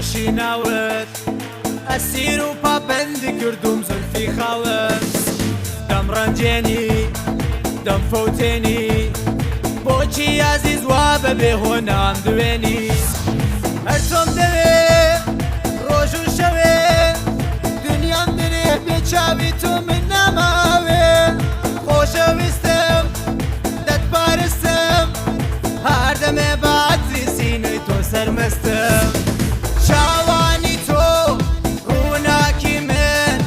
خۆشی ناوت ئەسیر و پابەندی کردوم زولفی خاوت دەم ڕەنجێنی دەم فەوتێنی بۆچی ئازیز وا بەبێ هۆ نام دوێنی هەر تۆم دەوێ ڕۆژ و شەوێ دنیام درێ بێ چاوی تۆ من ناماوێ خۆشەویستم دەتپارستم هەردەمێ بە عەتری سینەی تۆ سەرمەستم چاوانی تۆ ڕووناکی من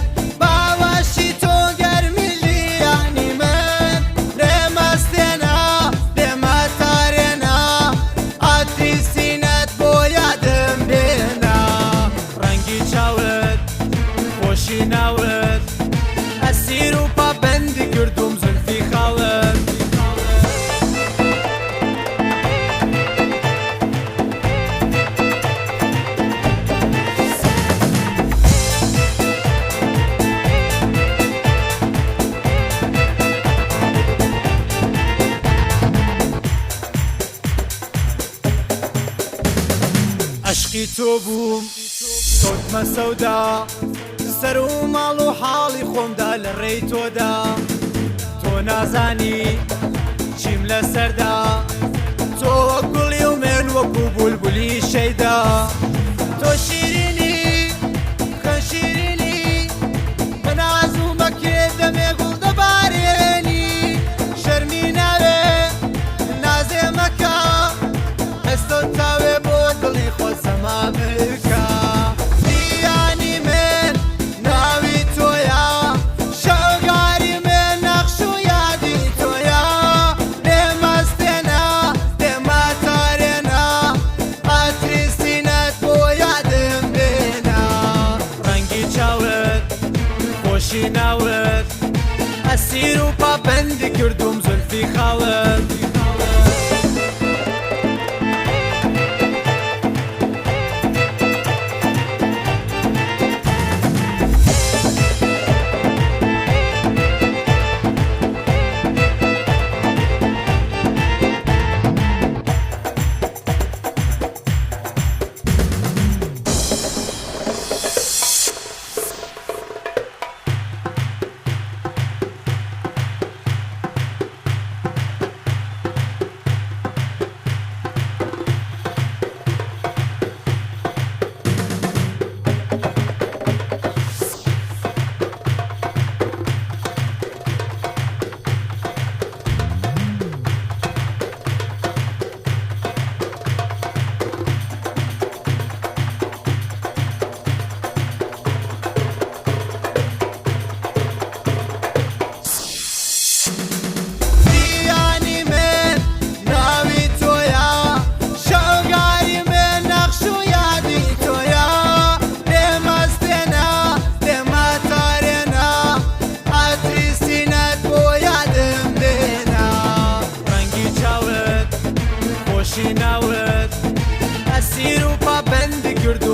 باوەشی تۆ گەرمی ژیانی من لێمەستێنە لێمەتارێنە عەتری سینەت بۆ یادم بێنە ڕەنگی چاوت خۆشی ناوت ئەسیر و پابەندی کردوم زولفی خاوت. ئەشقی تۆ بووم کەوتمە سەودا سەر و ماڵ و حاڵی خۆمدا لە ڕێی تۆدا تۆ نازانی چیم لەسەردا تۆ وەک گوڵی و من وەکو بولبولی شەیدا تۆ شیرینی خوێن شیرینی بە ناز و مەکرێ دەمێ گوڵ دەبارێنی شەرمی ناوێ نازێ مەکە ئەستۆ تاوێ بۆ دڵی خۆت سەما بکە ژیانی من ناوی تۆیە شەوگاری من نەخش و یادی تۆیە لێمەستێنە لێمەتارێنە عەتری سینەت بۆ یادم بێنە ڕەنگی چاوت خۆشی ناوت ئەسیر و پابەندی کردوم زولفی خاوت. ژیانی من ناوی تۆیە شەوگاری من نەخش و یادی تۆیە لێمەستێنە لێمەتارێنە عەتری سینەت بۆ یادم بێنە ڕەنگی چاوت خۆشی ناوت ئەسیر و پابەندی کردوم.